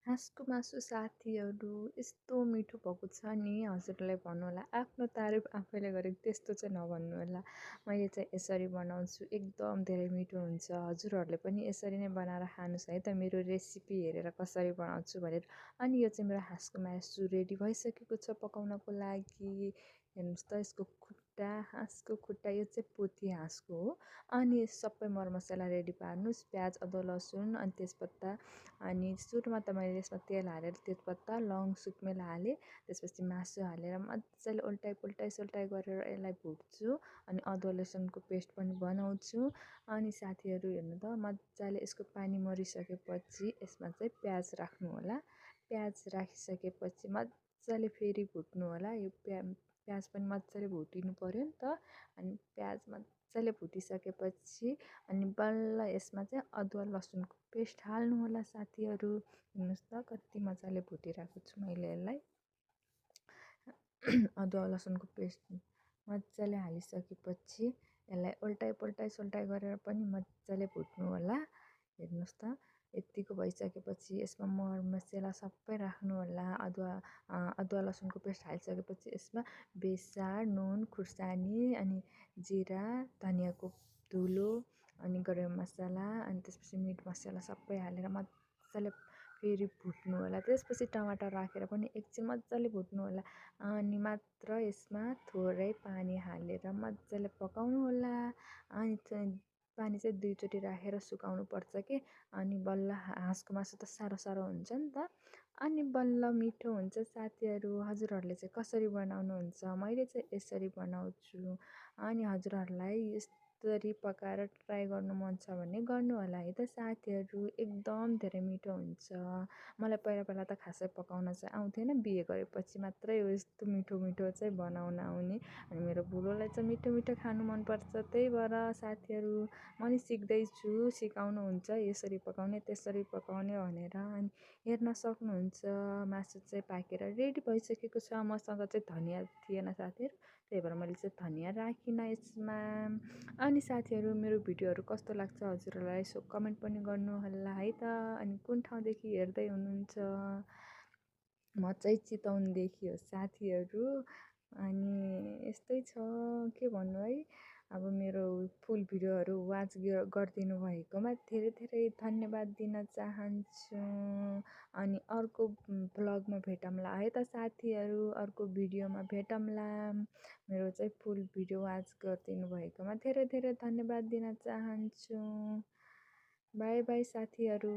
हाँसको मासु साथीहरू यस्तो मिठो भएको छ नि, हजुरलाई भन्नु होला आफ्नो तारिफ आफैले गरेको त्यस्तो चाहिँ नभन्नु होला। मैले चाहिँ यसरी बनाउँछु, एकदम धेरै मिठो हुन्छ। हजुरहरूले पनि यसरी नै बनाएर खानुहोस् है त, मेरो रेसिपी हेरेर कसरी बनाउँछु भनेर। अनि यो चाहिँ मेरो हाँसको मासु रेडी भइसकेको छ पकाउनको लागि। हेर्नुहोस् त, यसको खुट्टा, हाँसको खुट्टा, यो चाहिँ पोथी हाँसको हो। अनि सबै मरमसला रेडी पार्नुहोस्, प्याज, अदुवा, लसुन, अनि तेजपत्ता। अनि सुरुमा त मैले यसमा तेल हालेर तेजपत्ता, लौङ, सुकमेल हालेँ। त्यसपछि मासु हालेर मजाले सोल्टाइ गरेर यसलाई भुट्छु। अनि अदुवा लसुनको पेस्ट पनि बनाउँछु। अनि साथीहरू हेर्नु त, मजाले यसको पानी मरिसकेपछि यसमा चाहिँ प्याज राख्नु होला। प्याज राखिसकेपछि मजाले फेरि भुट्नु होला। यो प्याज पनि मजाले भुटिनु पऱ्यो नि त। अनि प्याज मजाले भुटिसकेपछि अनि बल्ल यसमा चाहिँ अदुवा लसुनको पेस्ट हाल्नु होला साथीहरू। हेर्नुहोस् त, कति मजाले भुटिरहेको छु मैले यसलाई। अदुवा लसुनको पेस्ट मजाले हालिसकेपछि यसलाई सोल्टाइ गरेर पनि मजाले भुट्नु होला। हेर्नुहोस् त, यत्तिको भइसकेपछि यसमा मरमसला सबै राख्नु होला। अदुवा लसुनको पेस्ट हालिसकेपछि यसमा बेसार, नुन, खुर्सानी, अनि जिरा, धनियाँको धुलो, अनि गरम मसला, अनि त्यसपछि मिट मसला सबै हालेर मजाले फेरि भुट्नु होला। त्यसपछि टमाटर राखेर पनि एकछिन मजाले भुट्नु होला। अनि मात्र यसमा थोरै पानी हालेर मजाले पकाउनु होला। अनि पानी चाहिँ 2 चोटि राखेर सुकाउनु पर्छ कि। अनि बल्ल हाँसको मासु त साह्रो हुन्छ नि त। अनि बल्ल मिठो हुन्छ साथीहरू। हजुरहरूले चाहिँ कसरी बनाउनुहुन्छ? मैले चाहिँ यसरी बनाउँछु। अनि हजुरहरूलाई यसरी पकाएर ट्राई गर्नु मन छ भने गर्नु होला है त साथीहरू। एकदम धेरै मिठो हुन्छ। मलाई पहिला त खासै पकाउन चाहिँ आउँथेन, बिहे गरेपछि मात्रै हो यस्तो मिठो चाहिँ बनाउन आउने। अनि मेरो बुढोलाई चाहिँ मिठो खानु मनपर्छ, त्यही भएर साथीहरू म नि सिक्दैछु, सिकाउनुहुन्छ यसरी पकाउने त्यसरी पकाउने भनेर। अनि हेर्न सक्नुहुन्छ मासु चाहिँ पाकेर रेडी भइसकेको छ। मसँग चाहिँ धनियाँ थिएन साथीहरू, त्यही भएर मैले चाहिँ धनियाँ राखिनँ यसमा। अनि साथीहरू, मेरो भिडियोहरू कस्तो लाग्छ हजुरहरूलाई यसो कमेन्ट पनि गर्नु होला है त। अनि कुन ठाउँदेखि हेर्दै हुनुहुन्छ? म चाहिँ चितवनदेखि हो साथीहरू। अनि यस्तै छ, के भन्नु है। अब मेरो फुल भिडियोहरू वाच गरिदिनु भएकोमा धेरै धन्यवाद दिन चाहन्छु। अनि अर्को भ्लगमा भेटौँला है त साथीहरू, अर्को भिडियोमा भेटौँला। मेरो चाहिँ फुल भिडियो वाच गरिदिनु भएकोमा धेरै धन्यवाद दिन चाहन्छु। बाई बाई साथीहरू।